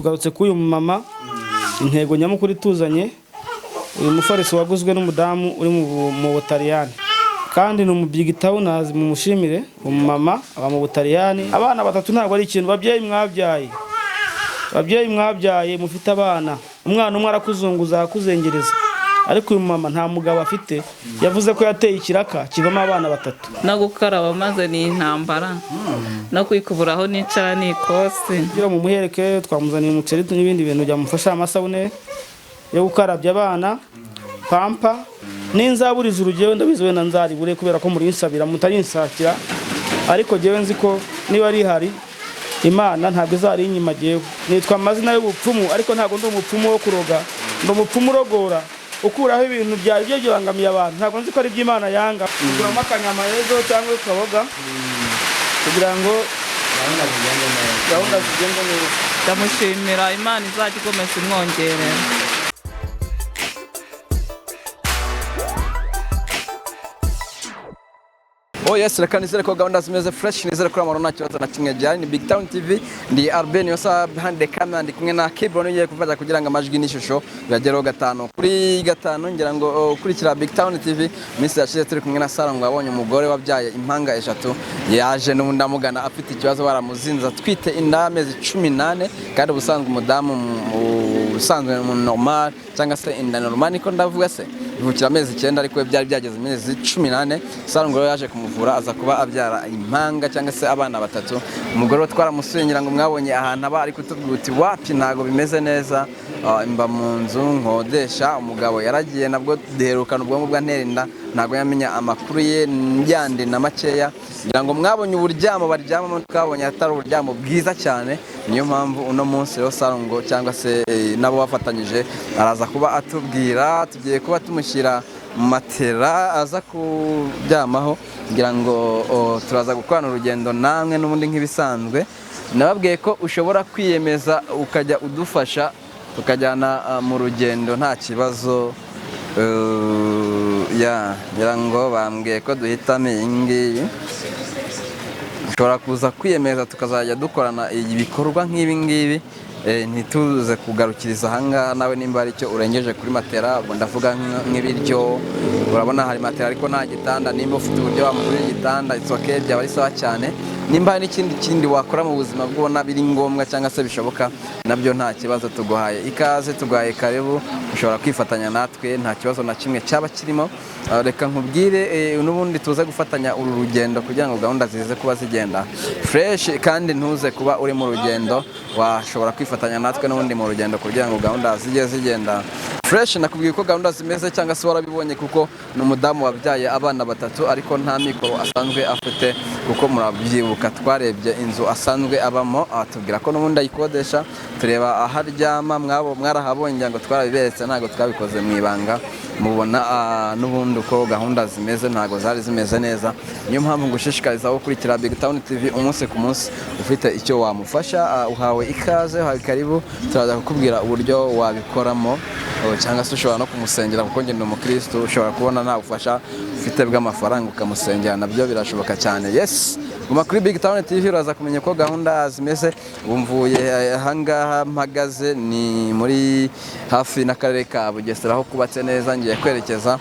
Tugarutse kuri uyu mumama. Intego nyamukuru ituzanye, uyu mufariso waguzwe n'umudamu uri mu Butaliyani, kandi ni umubigitawunazi, mumushimire. Umumama aba mu Butaliyani, abana batatu ntabwo ari ikintu. Babyeyi mwabyaye, babyeyi mwabyaye mufite abana, umwana umwe arakuzunguza, akakuzengereza, ariko uyu mumama nta mugabo afite. Yavuze ko yateye ikiraka kivamo abana batatu. No gukaraba maze ni intambara, no kwikubura aho nicara ni ikosi. Kugira mu muhereke, twamuzaniye umuceri n'ibindi bintu byamufasha, amasabune yo gukarabya abana, pampa n'inzabura ijuru. Jyewe ndabizi, wenda nzaribure kubera ko murinsabira mutarinsakira, ariko jyewe nzi ko niba rihari, Imana ntabwo izari inyuma. Jyewe nitwa amazina y'ubupfumu, ariko ntabwo ndi umupfumu wo kuroga, ndi umupfumu urogora, ukuraho ibintu byari byo bibangamiye abantu. Ntabwo nzi ko ari iby'Imana yanga. Kuguramo akanyama ejo cyangwa akaboga kugira ngo gahunda zigende neza. Ndamushimira, Imana izajya ikomeza imwongerera. Oh yes, reka nizere ko gahunda zimeze fresh, nizere ko amahoro, nta kibazo na kimwe gihari. Ni Big Town TV, ndi Albert Niyosa behind the camera, ndi kumwe na Kibron ugiye kufasha kugira ngo amajwi n'ishusho bibagereho 5 kuri 5. Ngira ngo ukurikira Big Town TV, iminsi yashize turi kumwe na Sara ngo yabonye umugore wabyaye impanga eshatu, yaje n'ubundi amugana afite ikibazo, baramuzinze atwite inda y'amezi 18, kandi ubusanzwe umudamu ubusanzwe mu normal cyangwa se inda normal, niko ndavuga se, ivukira amezi 9, ariko we byari byageze amezi 18. Sara ngo rero yaje kumuvura, aza kuba abyara impanga cyangwa se abana batatu. Umugore we twaramusuye, ngira ngo mwabonye ahantu aba, ari kutubwira uti wapi, ntago bimeze neza. Mba mu nzu nkodesha, umugabo yaragiye, nabwo duherukana ubwonko bwa ntera inda, ntabwo yamenya amakuru ye yandi na makeya. Ngira ngo mwabonye uburyamo baryamamo, twabonye atari uburyamo bwiza cyane. Niyo mpamvu uno munsi rero Sarongo cyangwa se nabo bafatanyije araza kuba atubwira, tugiye kuba tumushyira matera aza kuryamaho. Ngira ngo turaza gukorana urugendo namwe n'ubundi nk'ibisanzwe. Nababwiye ko ushobora kwiyemeza ukajya udufasha tukajyana mu rugendo, nta kibazo. Ya, ngira ngo bambwiye ko duhitamo iyi ngiyi. Ushobora kuza kwiyemeza tukazajya dukorana ibikorwa nk'ibi ngibi, ntituze kugarukiriza ahangaha. Nawe nimba hari icyo urengeje kuri matera, ubwo ndavuga nk'ibiryo, urabona hari matera ariko nta gitanda, nimba ufite uburyo wamugurira igitanda, it's okay, byaba ari sawa cyane. Nimba hari n'ikindi kindi wakora mu buzima bw'ubona biri ngombwa cyangwa se bishoboka, nabyo nta kibazo, tuguhaye ikaze, tuguhaye karibu, ushobora kwifatanya natwe, nta kibazo na kimwe cyaba kirimo. Reka nkubwire, n'ubundi tuze gufatanya uru rugendo kugira ngo gahunda zize kuba zigenda fresh, kandi ntuze kuba uri mu rugendo, washobora kwifatanya natwe n'ubundi mu rugendo kugira ngo gahunda zijye zigenda fresh. Nakubwiye uko gahunda zimeze cyangwa se warabibonye, kuko ni umudamu wabyaye abana batatu ariko nta mikoro asanzwe afite, kuko murabyibuka twarebye inzu asanzwe abamo, atubwira ko n'ubundi ayikodesha, tureba aho aryama, mwabo mwarahabonye, ngira ngo twarabiberetse, ntabwo twabikoze mu ibanga. Mubona n'ubundi uko gahunda zimeze, ntabwo zari zimeze neza. Niyo mpamvu ngushishikariza gukurikira Big Town TV umunsi ku munsi. Ufite icyo wamufasha, uhawe ikaze, uhawe karibu, turaza kukubwira uburyo wabikoramo, cyangwa se ushobora no kumusengera, kuko njye ni umukristo, ushobora kubona nta bufasha ufite bw'amafaranga ukamusengera, nabyo birashoboka cyane. Yes, guma kuri Big Town TV, uraza kumenya uko gahunda zimeze. Ubu mvuye ahangaha mpagaze ni muri hafi n'akarere ka Bugesera, aho kubatse neza. Ngiye kwerekeza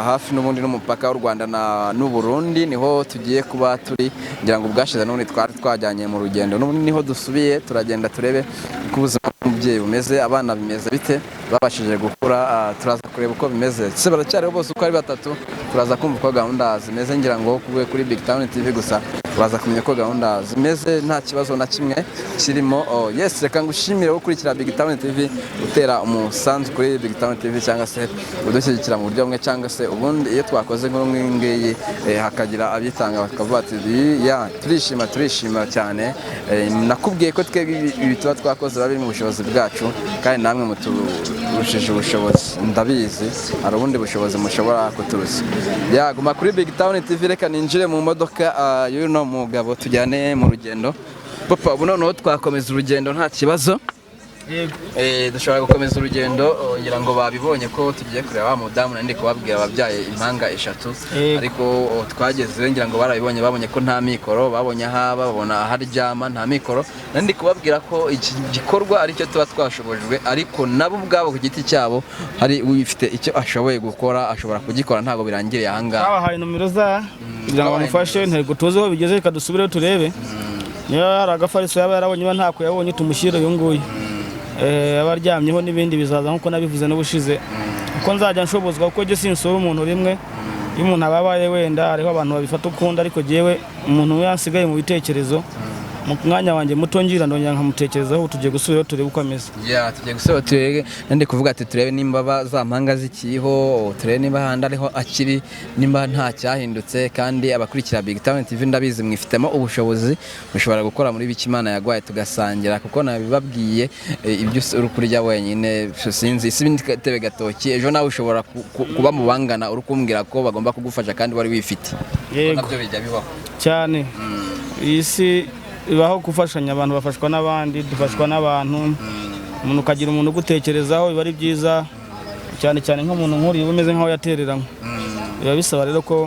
hafi n'ubundi n'umupaka w'u Rwanda n'u Burundi, niho tugiye kuba turi. Ngira ngo ubwashize n'ubundi twari twajyanye mu rugendo, n'ubundi niho dusubiye, turagenda turebe uko ubuzima bw'umubyeyi bumeze, abana bimeze bite, babashije gukura, turaza kureba uko bimeze, se baracyariho bose uko ari batatu. Turaza kumva uko gahunda zimeze. Ngira ngo kuvuye kuri Big Town TV gusa uraza kumenya uko gahunda zimeze, nta kibazo na kimwe kirimo. Oh, yes, reka ngushimire gukurikira Big Town TV, utera umusanzu kuri Big Town TV cyangwa se udushyigikira mu buryo bumwe cyangwa se ubundi. Iyo twakoze inkuru nk'iyi ngiyi, hakagira abitanga bakavuga ati ya, turishima, turishima cyane. Nakubwiye ko twebwe ibi tuba twakoze biba biri mu bushobozi bwacu, kandi namwe muturushije ubushobozi, ndabizi hari ubundi bushobozi mushobora kuturusa. Ya, guma kuri Big Town TV. Reka ninjire mu modoka y'uno mugabo tujyane mu rugendo. Papa, ubu noneho twakomeza urugendo nta kibazo. Yego. Dushobora gukomeza urugendo, ngira ngo babibonye ko tugiye kureba wa mudamu nari ndi kubabwira wabyaye impanga eshatu. Yego. Ariko twagezeyo ngira ngo barabibonye, babonye ko nta mikoro, babonye aho aba, babona aho aryama nta mikoro. Nari ndi kubabwira ko iki gikorwa aricyo tuba twashobojwe, ariko nabo ubwabo ku giti cyabo hari ufite icyo ashoboye gukora ashobora kugikora, ntabwo birangiriye aha ngaha. Twabahaye nomero za kugira ngo Twabahaye bamufashe, ntego tuzi aho bigeze, reka dusubireyo turebe niba hari agafariso yaba yarabonye, niba ntako yabonye tumushyire uyu nguyu. Aba aryamyeho n'ibindi bizaza nk'uko nabivuze n'ubushize, kuko nzajya nshobozwa, kuko njye sinsura umuntu rimwe. Iyo umuntu ababaye wenda hariho abantu babifata ukundi, ariko jyewe umuntu yansigaye mu bitekerezo mu mwanya wanjye muto ngira ndongera nkamutekerezaho. Tugiye gusubirayo turebe uko ameze. Ya, tugiye gusaba turebe, nandi kuvuga ati turebe nimba za mpanga zikiriho, turebe niba ahandi ariho akiri, nimba nta cyahindutse. Kandi abakurikira Big Town TV ndabizi mwifitemo ubushobozi, mushobora gukora muri bike Imana yaguhaye tugasangira, kuko nabibabwiye, ibyo uri kurya wenyine sinzi isi ibindi gatoki, ejo nawe ushobora kuba mu bangana uri kumbwira ko bagomba kugufasha kandi wari wifite. Kuko Yego. nabyo bijya bibaho. Cyane, iyi si ibaho gufashanya, abantu bafashwa n'abandi, dufashwa n'abantu. Umuntu ukagira umuntu ugutekerezaho biba ari byiza cyane cyane nk'umuntu nk'uriya uba umeze nk'aho yatereranywe. Biba bisaba rero ko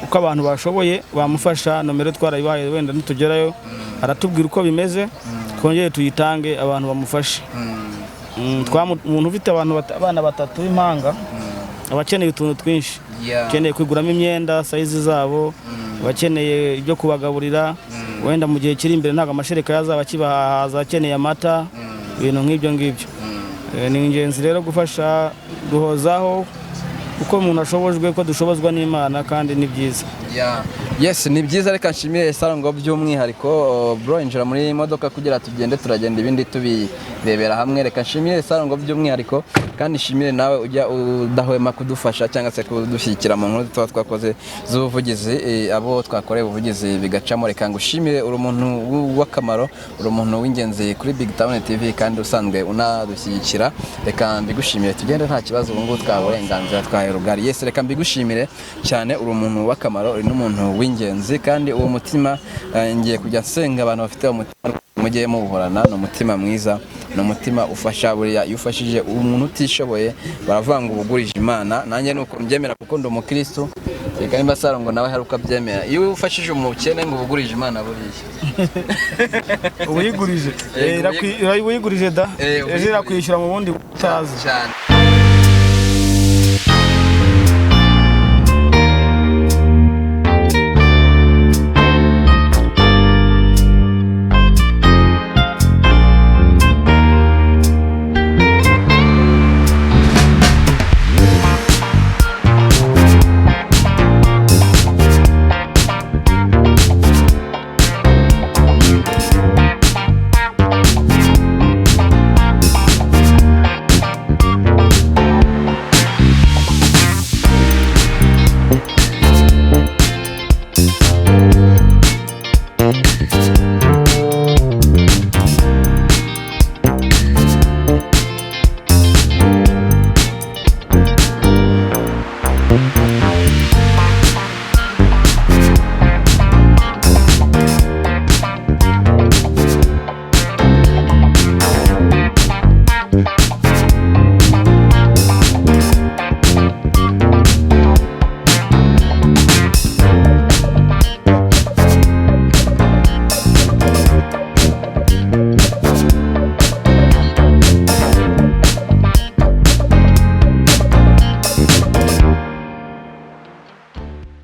uko abantu bashoboye bamufasha. Nomero twarayibahaye, wenda nitugerayo aratubwira uko bimeze, twongere tuyitange abantu bamufashe. Umuntu ufite abantu abana batatu b'impanga aba akeneye utuntu twinshi, akeneye kwiguramo imyenda sayizi zabo, abakeneye ibyo kubagaburira, wenda mu gihe kiri imbere ntabwo amashereka yazaba akibahaza, akeneye amata, ibintu nk'ibyo ngibyo. Ni ingenzi rero gufasha guhozaho uko umuntu ashobojwe, ko dushobozwa n'Imana, kandi ni byiza. Yeah. Yes, ni byiza. Reka nshimire Sarongo by'umwihariko. Bro, injira muri modoka kugira tugende, turagenda ibindi tubirebera hamwe. Reka nshimire Sarongo by'umwihariko, kandi nshimire nawe ujya udahwema kudufasha cyangwa se kudushyigikira mu nkuru tuba twakoze z'ubuvugizi, abo twakoreye ubuvugizi bigacamo. Reka ngushimire, uri umuntu w'akamaro, uri umuntu w'ingenzi kuri Big Town TV kandi usanzwe unadushyigikira. Reka mbigushimire, tugende nta kibazo, ubu ngubu twahawe uburenganzira, twahaye rugari. Yes, reka mbigushimire cyane, uri umuntu w'akamaro, uri n'umuntu w'ingenzi, kandi uwo mutima, ngiye kujya nsenga abantu bafite uwo mutima mujye muwuhorana. Ni umutima mwiza, ni umutima ufasha. Buriya iyo ufashije umuntu utishoboye baravuga ngo ubugurije Imana. Nanjye nuko mbyemera kuko ndi umukristo. Reka nimba Sarongo nawe hari uko abyemera, iyo ufashije umukene ngo ubugurije Imana buriya. Uyigurije. Uyigurije da, ejo irakwishyura mu bundi utazi. Cyane.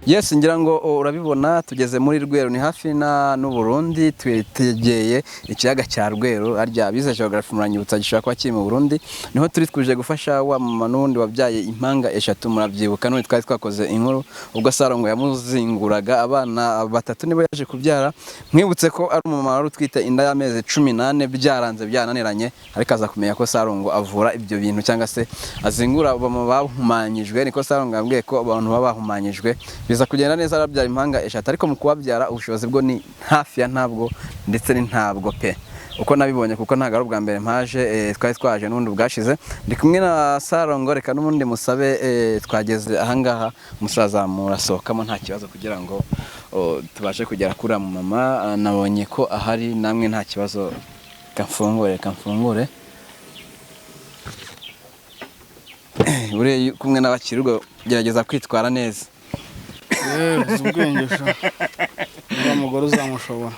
Yes, ngira ngo urabibona tugeze muri Rweru, ni hafi na n'Uburundi, twetegeye ikiyaga cya Rweru. Harya abize geography muranyibutsa, gishobora kuba kiri mu Burundi. Niho turi twuje gufasha wa mama n'ubundi wabyaye impanga eshatu, murabyibuka n'ubundi twari twakoze inkuru ubwo Sarongo yamuzinguraga abana batatu nibo yaje kubyara. Mwibutse ko ari umumama wari utwite inda y'amezi 14, byaranze byananiranye, ariko aza kumenya ko Sarongo avura ibyo bintu cyangwa se azingura abamama bahumanyijwe. Niko Sarongo yambwiye ko abantu baba bahumanyijwe biza kugenda neza, arabyara impanga eshatu, ariko mu kubabyara ubushobozi bwo ni hafi ya ntabwo, ndetse ni ntabwo pe, uko nabibonye, kuko ntabwo ari ubwa mbere mpaje, twari twaje n'ubundi bwashize. Ndi kumwe na Sarongo, reka n'ubundi musabe, twageze ahangaha, umusaza murasohokamo nta kibazo kugira ngo tubashe kugera kuri mama. Nabonye ko ahari namwe nta kibazo. Reka mfungure, reka mfungure. Buriya iyo kumwe n'abakiri ubwo gerageza kwitwara neza. Uzi ubwenge sha, uriya mugore uzamushobora.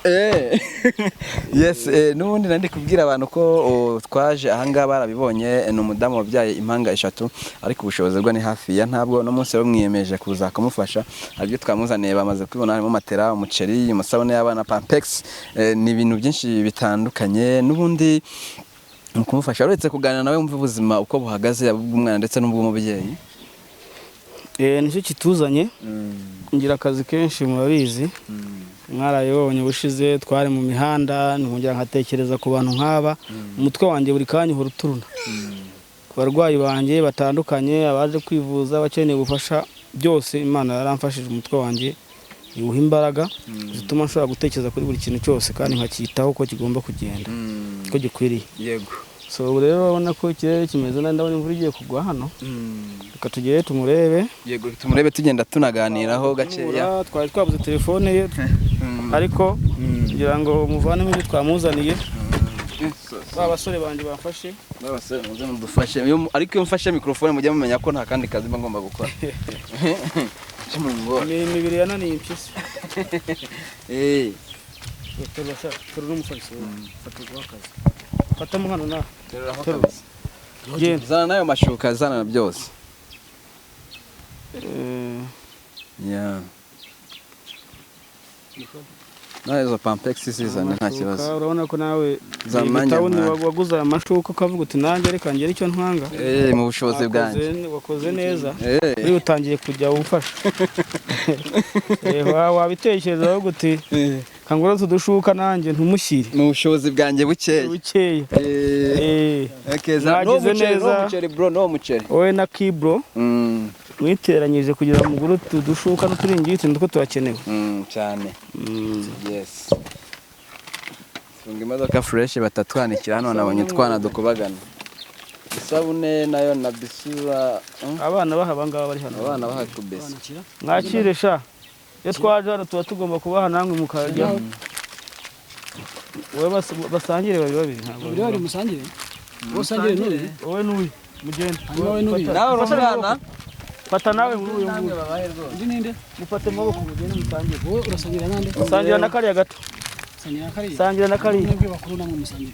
Yes, n'ubundi nari kubwira abantu ko twaje ahangaha barabibonye, ni umudamu wabyaye impanga eshatu, ariko ubushobozi bwe ni hafi ya ntabwo. No munsi rero mwiyemeje kuza kumufasha, hari ibyo twamuzaniye bamaze kubibona, harimo matera, umuceri, amasabune y'abana, pampex, ni ibintu byinshi bitandukanye. N'ubundi mu kumufasha, uretse kuganira nawe wumva ubuzima uko buhagaze, yaba ubw'umwana ndetse n'ubw'umubyeyi. Nicyo kituzanye. Ngira akazi kenshi, murabizi, mwarayibonye ubushize twari mu mihanda, nkongera nkatekereza ku bantu nk'aba. Umutwe wanjye buri kanya uhora uturuna ku barwayi banjye batandukanye, abaje kwivuza, abakeneye ubufasha, byose. Imana yaramfashije, umutwe wanjye iwuha imbaraga zituma nshobora gutekereza kuri buri kintu cyose kandi nkacyitaho uko kigomba kugenda, uko gikwiriye. So ubu rero urabona ko ikirere kimeze nabi, ndabona imvura igiye kugwa hano. Reka tugere tumurebe. Yego, tumurebe tugenda tunaganiraho gakeya. Tumubura, twari twabuze telefone ye, ariko kugira ngo muvanemo ibyo twamuzaniye, ba basore banjye bamfashe. Babasore muze mudufashe. Ariko iyo mfashe mikrofone mujye mumenya ko nta kandi kazi mba ngomba gukora. Cyo mungora. Imirimo ibiri yananiye impyisi. Terura sha, terura n'umufariso wawe. Fata uguhe akazi, fatamo hano nawe. Teruraho Terura. kabisa. Genda. Zana n'ayo mashuka, zana na byose. Yeah. Nawe izo pampex zizane nta Amashuka, kibazo. Urabona ko nawe Zana nanjye tawuni ntware. waguze aya mashuka ukavuga uti nanjye reka ngere icyo ntwanga. Mu bushobozi bwanjye. Wakoze neza. Uriya utangiye kujya umfasha. Wabitekerezaho uti kangura utu dushuka nanjye ntumushyire. Mu bushobozi bwanjye bukeya. Bukeya. Okay, zana no Mwagize muceri, no neza. muceri bro, no muceri. Wowe na Kibro mwiteranyije kugira ngo mugure utu dushuka n'uturingiti nitwo turakenewe. Cyane. Yes. Funga imodoka fresh batatwanikira hano, nabonye utwana dukubagana. Isabune nayo na bisura. Abana baha abangaba bari hano. Abana bahakubese. Mwakire sha, iyo twaje hano tuba tugomba kubaha namwe mukajya wowe basangire babiri babiri, ntabwo Babiri bari musangire, wowe usangire n'uyu. Wowe n'uyu mugende. Hanyuma wowe n'uyu. Nawe uri umwana. Fata nawe muri uyu nguyu. Undi ninde? Mufate mu maboko mugende musangire. Wowe urasangira nande? Sangira na kariya gato. Sangira kariya. Sangira na kariya. Mwebwe bakuru namwe musangire.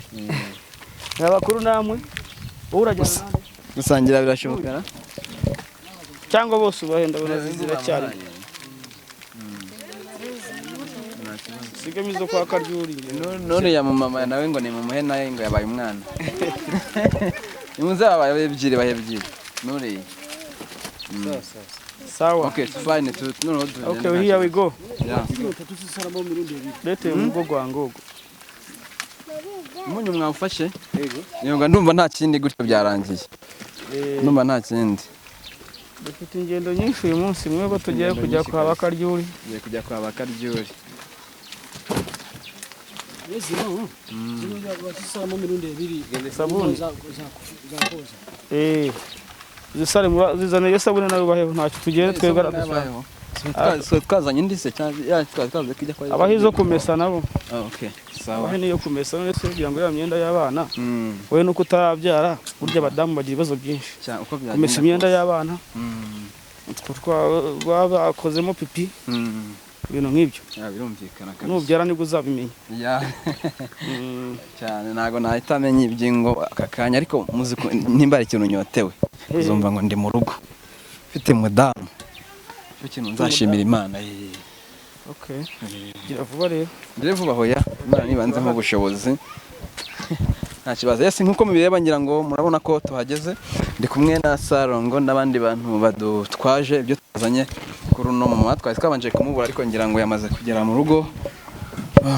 Ni abakuru namwe, wowe urajyana nande? Gusangira birashoboka na? Cyangwa bose ubahe, ndabona ziracyari sigamo izo kwa Karyuri. None ya mumama nawe ngo ni mumuhe, nawe ngo yabaye umwana. Nimuze babaye ebyiri, bahe ebyiri. Nuriya. Sawa. Okay, it's fine. Tu noneho tugende. Okay, here we go. Yeah. Utatu zisaramo mirundi ebiri. Lete umugo gwa ngogo. Umunyu mwamfashe? Yego. Yego, ndumva nta kindi, gutyo byarangiye. Ndumva nta kindi. Dufite ingendo nyinshi uyu munsi, mwebwe tugiye Ingendo kujya nyinshi kwa kabisa. Bakaryuri. Tugiye kujya kwa Bakaryuri. Zino zino bazisaramo mirundi ebiri. Sabuni. Za koza. Zisare zizane iyo sabune nawe ubaheho, ntacyo tugende twebwe aradusanga. Twazanye indi se cyangwa ya twaze kujya kwa Abaho izo kumesa nabo. Ah, okay. Sawa. Abahe niyo kumesa none se kugira ngo ya myenda y'abana. Mm. Wowe nuko utarabyara, burya abadamu bagira ibibazo byinshi. Cyane uko byagenda. Kumesa imyenda Kose. y'abana, utwo baba bakozemo pipi, ibintu nk'ibyo. Ya, birumvikana kabisa. Nubyara nibwo uzabimenya. Ya. Cyane, ntago nahita amenya iby'ingo aka kanya, ariko muzi ko nimba hari ikintu nyotewe, uzumva ngo ndi mu rugo mfite mudamu, icyo kintu nzashimira Imana. Okay. Gira vuba rero. Mbere vuba, hoya, Imana nibanzemo ubushobozi nta kibazo. Yes, nkuko mubireba ngira ngo murabona ko tuhageze, ndi kumwe na Sarongo n'abandi bantu badutwaje ibyo twazanye kuri uno mama. Twari twabanje kumubura, ariko ngira ngo yamaze kugera mu rugo.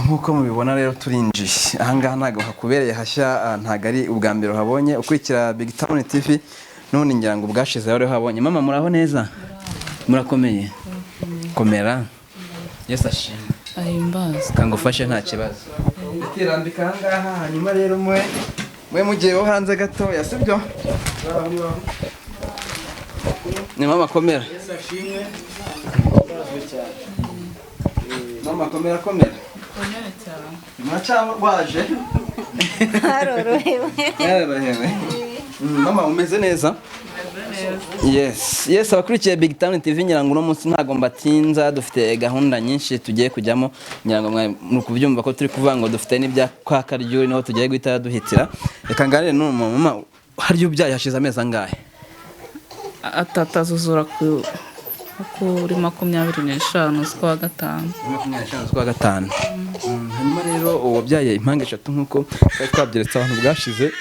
Nkuko mubibona rero turinjiye ahangaha, ntabwo hakubereye hashya, ntabwo ari ubwa mbere uhabonye ukurikira Big Town TV, none ngira ngo ubwashize wari uhabonye. Mama, muraho neza, murakomeye, komera, Yesu ashimwe. Ahimbaza. Kangufashe nta kibazo, ndikirambika ahangaha, hanyuma rero mwe mugiye wo hanze gatoya, sibyo? Ni mama, komera. Mama, komera, komera. Komere cyane. Muracyarwaje? Twarorohewe. Yarorohewe. Mama, umeze neza? Yes, abakurikiye Big Town TV, ngira ngo uno munsi ntago mbatinza, dufite gahunda nyinshi tugiye kujyamo. Ngira ngo muri kubyumva ko turi kuvuga ngo dufite n'ibya kwa Karyuri, niho tugiye guhita duhitira. Reka nganire n'uyu mama. Harya ubyaye hashize amezi angahe? 3 azuzura kuri 25 z'ukwa gatanu. 25 z'ukwa gatanu. Hanyuma rero uwabyaye impanga eshatu, nk'uko twari twabyeretse abantu bwashize,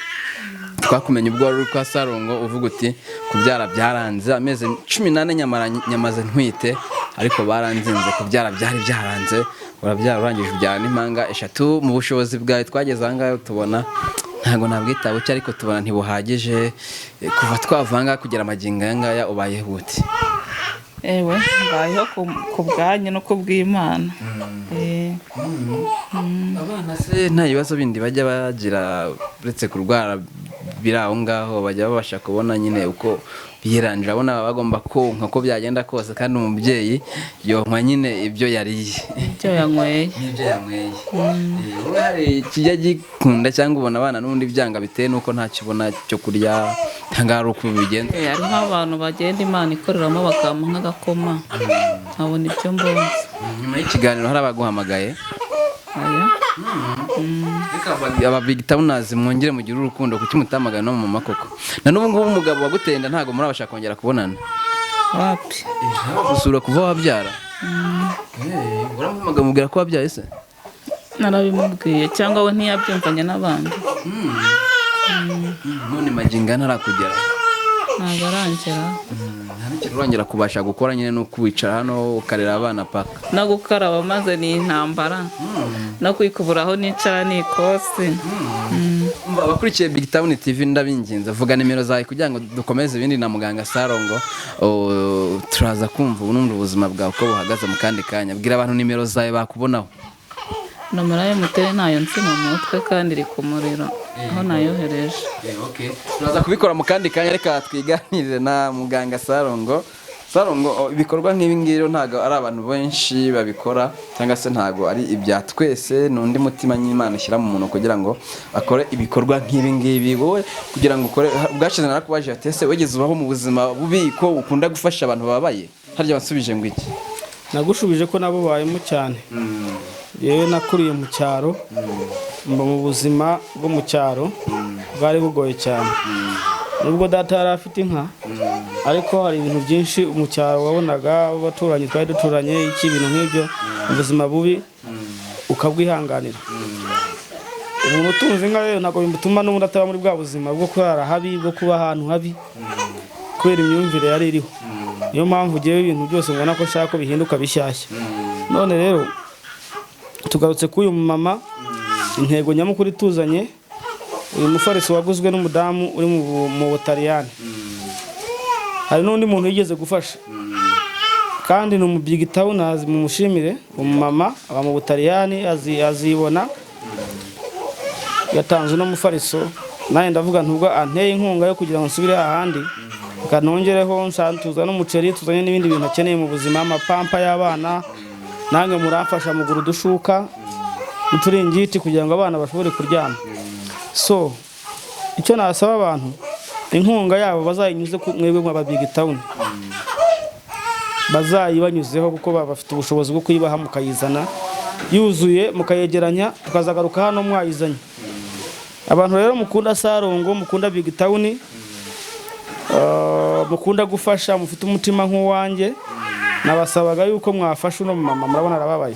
twakumenya ubwo wari uri kwa Sarongo uvuga uti kubyara byaranze, amezi 14 nyamara nyamaze ntwite, ariko baranzinze, kubyara byari byaranze. Urabyara, urangije ubyara n'impanga eshatu. Mu bushobozi bwawe twageze aha ngaha tubona ntabwo nabwita buke, ariko tubona ntibuhagije. Kuva twava kugera amagingo aya ngaya ubayeho ute? Ewe, mbayeho ku bwanyu no ku bw'Imana. Abana se nta bibazo bindi bajya bagira uretse kurwara biri aho ngaho? Bajya babasha kubona nyine uko biranje? Urabona baba bagomba konka uko byagenda kose, kandi umubyeyi yonkwa nyine ibyo yariye ibyo yanyweye. N'ibyo yanyweye. Wowe hari ikijya gikunda cyangwa ubona abana n'ubundi byanga bitewe n'uko ntacyo ubona cyo kurya, cyangwa hari uko bigenza? Hariho abantu bagenda Imana ikoreramo bakampa nk'agakoma, nkabona ibyo mbonye. Nyuma y'ikiganiro hari abaguhamagaye? Aya. Aba Big Towners mwongere mugire urukundo, kuki mutahamagaye no mu mama koko? Na n'ubu ngubu umugabo waguteye inda ntabwo murabasha kongera kubonana? Wapi. Gusura kuva wabyara? Uramuhamagara umubwira ko wabyaye se? Narabimubwiye, cyangwa we ntiyabyumvanye n'abandi. None magingo aya ntarakugera? Ntabwo arangera. Nta n'ikintu urongera kubasha gukora nyine, ni ukwicara hano ukarera abana paka? No gukaraba maze ni intambara, no kwikubura aho nicara ni ikosi. Umva, abakurikiye Big Town TV, ndabinginze vuga nimero zawe kugira ngo dukomeze ibindi na muganga Sarongo. Turaza kumva ubundi ubuzima bwawe uko buhagaze mu kandi kanya. Bwira abantu nimero zawe bakubonaho. Nomero ya MTN ntayo nzi mu mutwe, kandi iri ku muriro aho nayohereje. Turaza kubikora mu kandi kanya, reka twiganirire na muganga Sarongo. Sarongo, ibikorwa nk'ibi ngibi rero ntabwo ari abantu benshi babikora, cyangwa se ntabwo ari ibya twese. Ni undi mutima ny'Imana ishyira mu muntu kugira ngo akore ibikorwa nk'ibi ngibi. Wowe kugira ngo ukore, bwashize narakubajije ati ese wigeze ubaho mu buzima bubi ko ukunda gufasha abantu bababaye? Harya wasubije ngo iki? Nagushubije ko nabo bayemo cyane. Yewe, nakuriye mu cyaro, mba mu buzima bwo mu cyaro bwari bugoye cyane. Nubwo data yari afite inka, ariko hari ibintu byinshi mu cyaro wabonaga, abaturanyi twari duturanye, iki, ibintu nk'ibyo, ubuzima bubi ukabwihanganira. Umuntu utunze inka rero ntabwo bimutuma n'ubundi ataba muri bwa buzima bwo kurara habi, bwo kuba ahantu habi, kubera imyumvire yari iriho. Niyo mpamvu ugiyeho ibintu byose mbona ko nshaka ko bihinduka bishyashya. None rero tugarutse kuri uyu mumama, intego nyamukuru ituzanye, uyu mufariso waguzwe n'umudamu uri mu Butaliyani. Hari n'undi muntu yigeze gufasha, kandi ni umu Big Towners, mumushimire. Umumama aba mu Butaliyani, azibona yatanze uno mufariso. Nanjye ndavuga ntubwo anteye inkunga yo kugira ngo nsubire ahandi, reka nongereho tuzane n'umuceri, tuzanye n'ibindi bintu akeneye mu buzima, amapampa y'abana. Nange muramfasha mugura udushuka n'uturingiti kugira ngo abana bashobore kuryama. So icyo nasaba abantu, inkunga yabo bazayinyuze ku mwebwe mw'aba Big Town, bazayibanyuzeho, kuko baba bafite ubushobozi bwo kuyibaha, mukayizana yuzuye, mukayegeranya, tukazagaruka hano mwayizanye. Abantu rero mukunda Sarongo, mukunda Big Town, mukunda gufasha, mufite umutima nk'uwanjye, nabasabaga yuko mwafasha uno mama. Murabona arababaye,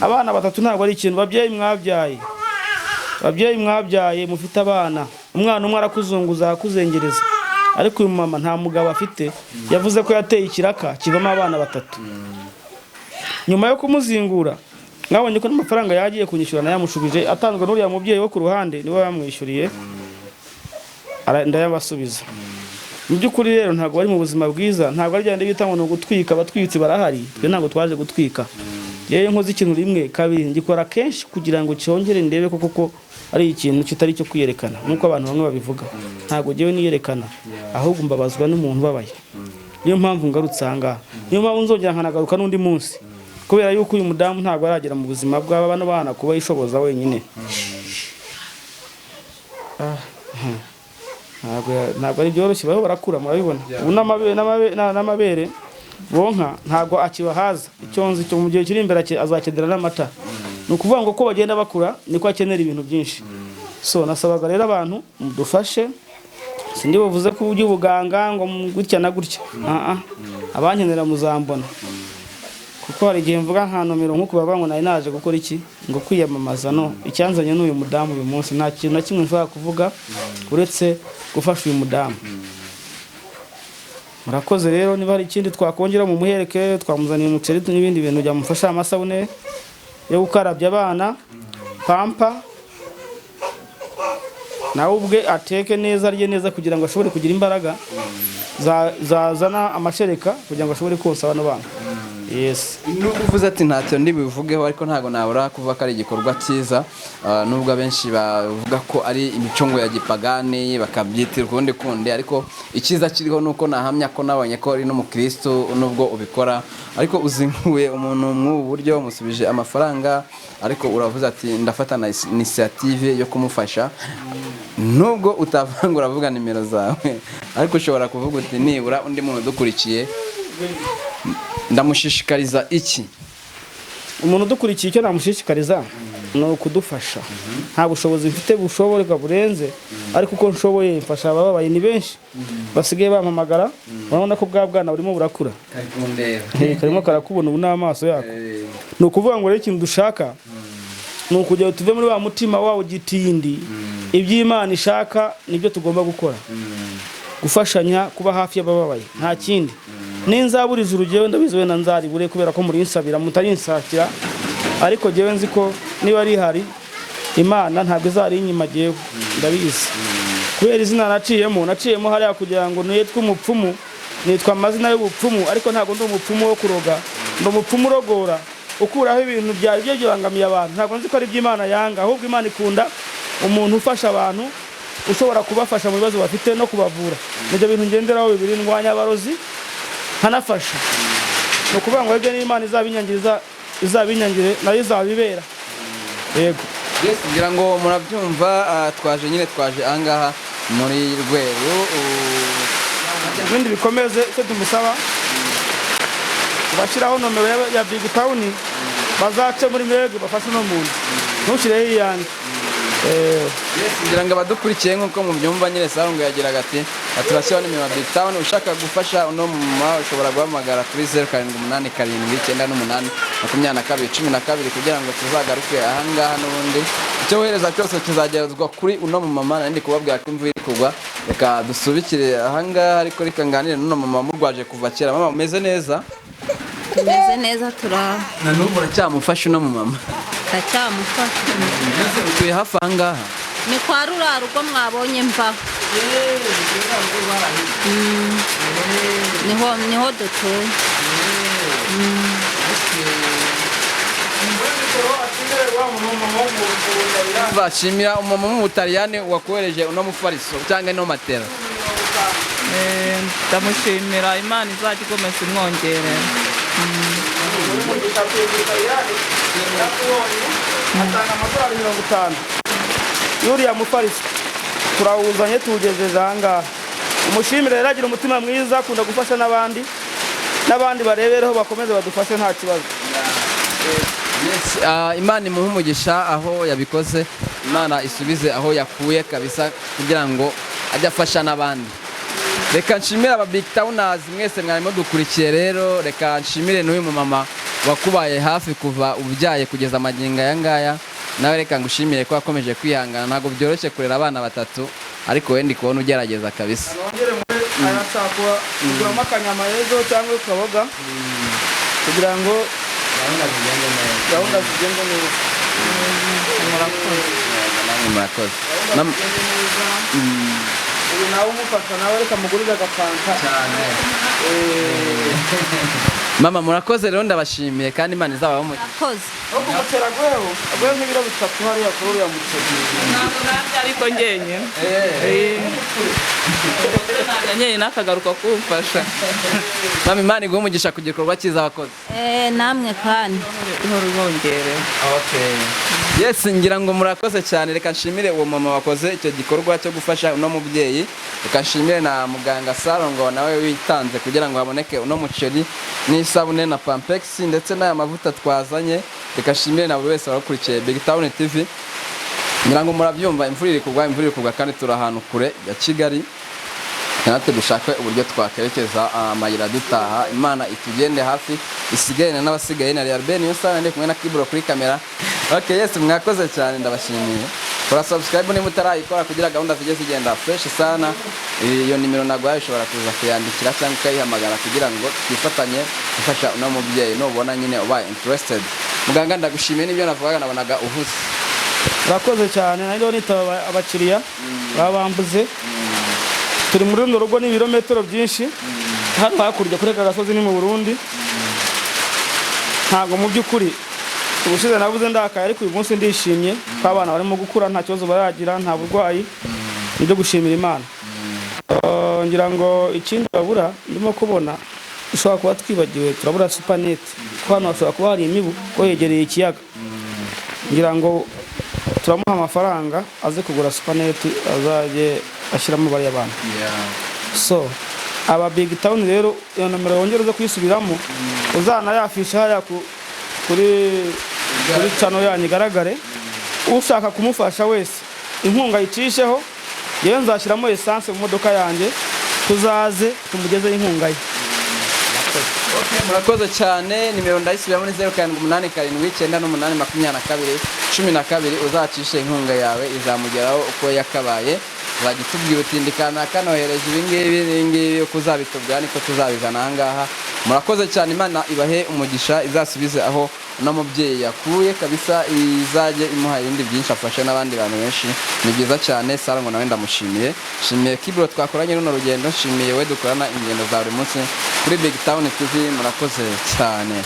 abana batatu ntabwo ari ikintu. Babyeyi mwabyaye, babyeyi mwabyaye mufite abana, umwana umwe arakuzunguza, akakuzengereza, ariko uyu mama nta mugabo afite. Yavuze ko yateye ikiraka kivamo abana batatu. Nyuma yo kumuzingura, mwabonye ko n'amafaranga yagiye kunyishyura nayamushubije, atanzwe n'uriya mubyeyi wo ku ruhande, niwe yamwishyuriye, ndayabasubiza. Mu by'ukuri rero ntabwo bari mu buzima bwiza, ntabwo ari byandi bita ngo ni ugutwika. Abatwitsi barahari, twe ntabwo twaje gutwika. Yewe, nkoze ikintu rimwe, kabiri, ngikora kenshi kugira ngo cyongere ndebe ko koko ari ikintu kitari icyo kwiyerekana nk'uko abantu bamwe babivuga. Ntabwo ngewe niyerekana, ahubwo mbabazwa n'umuntu ubabaye. Niyo mpamvu ngarutse aha ngaha, niyo mpamvu nzongera nkanagaruka n'undi munsi, kubera yuko uyu mudamu ntabwo aragera mu buzima bw'aba bano bana kuba yishoboza wenyine. Ntabwo ari byoroshye, bariho barakura, murabibona ubu n'amabere bonka ntabwo akibahaza. Icyo nzi cyo, mu gihe kiri imbere azakenera n'amata. Ni ukuvuga ngo uko bagenda bakura niko akenera ibintu byinshi. So nasabaga rero abantu mudufashe. Sindi buvuze ko by'ubuganga ngo gutya na gutya. Ah, ah. Abankenera muzambona, kuko hari igihe mvuga nka nomero nk'uko bavuga ngo nari naje gukora iki, ngo kwiyamamaza. No icyanzanye n'uyu mudamu uyu munsi, nta kintu na kimwe nshobora kuvuga uretse gufasha uyu mudamu. Murakoze rero. Niba hari ikindi twakongera mu muhereke, twamuzaniye umuceri n'ibindi bintu byamufasha, amasabune yo gukarabya abana, pampa, nawe ubwe ateke neza, arye neza kugira ngo ashobore kugira imbaraga zazana amashereka kugira ngo ashobore konsa bano bana. Yes. Nubwo uvuze ati ntacyo ndibuvugeho, ariko ntabwo nabura kuvuga ko ari igikorwa cyiza. Nubwo abenshi bavuga ko ari imico ngo ya gipagani, bakabyitira ukundi kundi, ariko icyiza kiriho ni uko nahamya ko nabonye ko ari n'umukristo. Nubwo ubikora, ariko uzinkuye umuntu mw'ubu buryo, umusubije amafaranga, ariko uravuze ati ndafata na initiative yo kumufasha. Nubwo utavuga ngo uravuga nimero zawe, ariko ushobora kuvuga uti nibura undi muntu udukurikiye ndamushishikariza iki? Umuntu udukurikiye, icyo namushishikariza ni ukudufasha. Nta bushobozi mfite bushoboreka burenze, ariko uko nshoboye mfasha abababaye. Ni benshi basigaye bampamagara. Urabona ko bwa bwana burimo burakura. Karimo karakubona ubu n'amaso yako. Ni ukuvuga ngo rero ikintu dushaka ni ukugira ngo tuve muri wa mutima wawo gitindi. Iby'Imana ishaka nibyo tugomba gukora: gufashanya, kuba hafi y'abababaye, nta kindi. Ninzabura ijuru, jyewe ndabizi wenda nzaribure kubera ko murinsabira mutarinsakira, ariko jyewe nzi ko niba rihari Imana ntabwo izarinyima. Jyewe ndabizi kubera izina naciyemo hariya kugira ngo nitwe umupfumu. Nitwa amazina y'ubupfumu, ariko ntabwo ndi umupfumu wo kuroga, ndi umupfumu urogora, ukuraho ibintu byari byo bibangamiye abantu. Ntabwo nzi ko ari iby'Imana yanga, ahubwo Imana ikunda umuntu ufasha abantu, ushobora kubafasha mu bibazo bafite no kubavura. Nibyo bintu ngenderaho bibiri: ndwanya abarozi, nkanafasha. Ni ukuvuga ngo ibyo n'Imana izabinyangiriza, izabinyangire, nayo izabibera. Yego. Yes, ngira ngo murabyumva. Twaje nyine, twaje ahangaha muri Rweru. Ibindi bikomeze. Icyo tumusaba, bashyiraho nomero ya Big Town, bazace muri mwebwe bafashe uno muntu, ntushyireho iyanjye. Yes, ngira ngo abadukurikiye nk'uko mubyumva nyine, Sarungu yagiraga ati turashyiraho nimero ya Big Town. Ushaka gufasha uno mama ushobora guhamagara kuri 0787982212 kugira ngo tuzagaruke ahangaha n'ubundi. Icyo wohereza cyose kizagezwa kuri uno mumama. Nari ndi kubabwira ko imvura iri kugwa, reka dusubikire ahangaha, ariko reka nganire n'uno mama murwaje kuva kera. Mama, umeze neza? Tumeze neza, turaho. Na n'ubu uracyamufasha uno mumama? Ndacyamufasha. Mbese utuye hafi ahangaha? Ni kwa ruriya rugo mwabonye mvaho. Niho dutuye. Bashimira umumama wo mu Butaliyani wakohereje uno mufariso cyangwa ino matera. Ndamushimira, Imana izajya ikomeza imwongerera. Atanga amadolari 50 y'uriya mufariso, turawuzanye tuwugejeje ahangaha. Umushimire rero, agira umutima mwiza, akunda gufasha n'abandi, n'abandi barebereho bakomeze badufashe, nta kibazo. Yes, Imana imuhe umugisha aho yabikoze, Imana isubize aho yakuye kabisa kugira ngo ajye afasha n'abandi. Reka nshimire aba Big Towners mwese mwarimo dukurikiye. Rero reka nshimire n'uyu mumama wakubaye hafi kuva ubyaye kugeza amagingo aya ngaya. Nawe reka ngushimire ko wakomeje kwihangana. Ntabwo byoroshye kurera abana batatu, ariko wenda kubona ugerageza kabisa. Nongere muri aya kuba kuguramo akanyama ejo cyangwa akaboga kugira ngo gahunda zigende neza. Murakoze. Namwe murakoze. Uyu nawe umufasha, nawe reka mugurire agafanta. Mama, murakoze rero, ndabashimiye kandi Imana izabahe umugisha. Murakoze. No kumutera agweho, agweho nk'ibiro 3 hariya kuri uriya muceri. Ntabwo nabyo ariko njyenyine. Daniel nakagaruka kumfasha. Mama, Imana iguhe umugisha ku gikorwa cyiza wakoze. Namwe kandi. Ihora ubongerera. Yes, ngira ngo murakoze cyane. Reka nshimire uwo mama wakoze icyo gikorwa cyo gufasha uno mubyeyi. Reka nshimire na muganga Sarongo nawe witanze kugira ngo haboneke uno muceri n'isabune na Pampex ndetse n'aya mavuta twazanye. Reka nshimire na buri wese wakurikiye Big Town TV. Ngira ngo murabyumva, imvura iri kugwa, imvura iri kugwa, kandi turi ahantu kure ya Kigali. Natwe dushake uburyo twakwerekeza amayira dutaha. Imana itugende hafi, isigaye n'abasigaye. Na Real Ben Yusana, ndi kumwe na Kibro kuri kamera. Okay, yes, mwakoze cyane, ndabashimiye. Kora subscribe niba utarayikora kugira gahunda zijye zigenda fresh sana. Iyo nimero naguhaye ushobora kuza kuyandikira cyangwa ukayihamagara kugira ngo twifatanye gufasha uno mubyeyi, nubona nyine ubaye interested. Muganga, ndagushimiye. N'ibyo navugaga nabonaga uhuze. Urakoze cyane. Nanjye nitaba abakiriya baba bambuze. Turi muri runo rugo n'ibirometero byinshi hano hakurya kuri aka gasozi ni mu Burundi. Ntabwo mu by'ukuri ubushize nabuze ndakaye, ariko uyu munsi ndishimye ko abana barimo gukura, nta kibazo baragira, nta burwayi, nibyo gushimira Imana. Ngira ngo ikindi babura ndimo kubona dushobora kuba twibagiwe, turabura supanete, kuko hano hashobora kuba hari imibu ko yegereye ikiyaga. Ngira ngo turamuha amafaranga aze kugura supaneti azajye ashyiramo bariya bantu. So aba Big Town rero, iyo nomero wongere uze kuyisubiramo, uzanayafisha hariya kuri channel yanyu igaragare. Ushaka kumufasha wese inkunga yicisheho, yewe nzashyiramo essence mu modoka yanjye, tuzaze tumugezeho inkunga ye. Murakoze cyane. Nimero ndayisubiramo ni 0787982212. Uzacishe inkunga yawe, izamugeraho uko yakabaye. Uzajya utubwira uti ndikana kanohereje ibi ngibi n'ibi ngibi, uko uzabitubwira niko tuzabizana aha ngaha. Murakoze cyane, Imana ibahe umugisha, izasubize aho uno mubyeyi yakuye kabisa, izajye imuha ibindi byinshi afashe n'abandi bantu benshi. Ni byiza cyane. Sara ngo nawe ndamushimiye, nshimiye Kibro twakoranye runo rugendo, nshimiye we dukorana ingendo za buri munsi kuri Big Town TV. Murakoze cyane.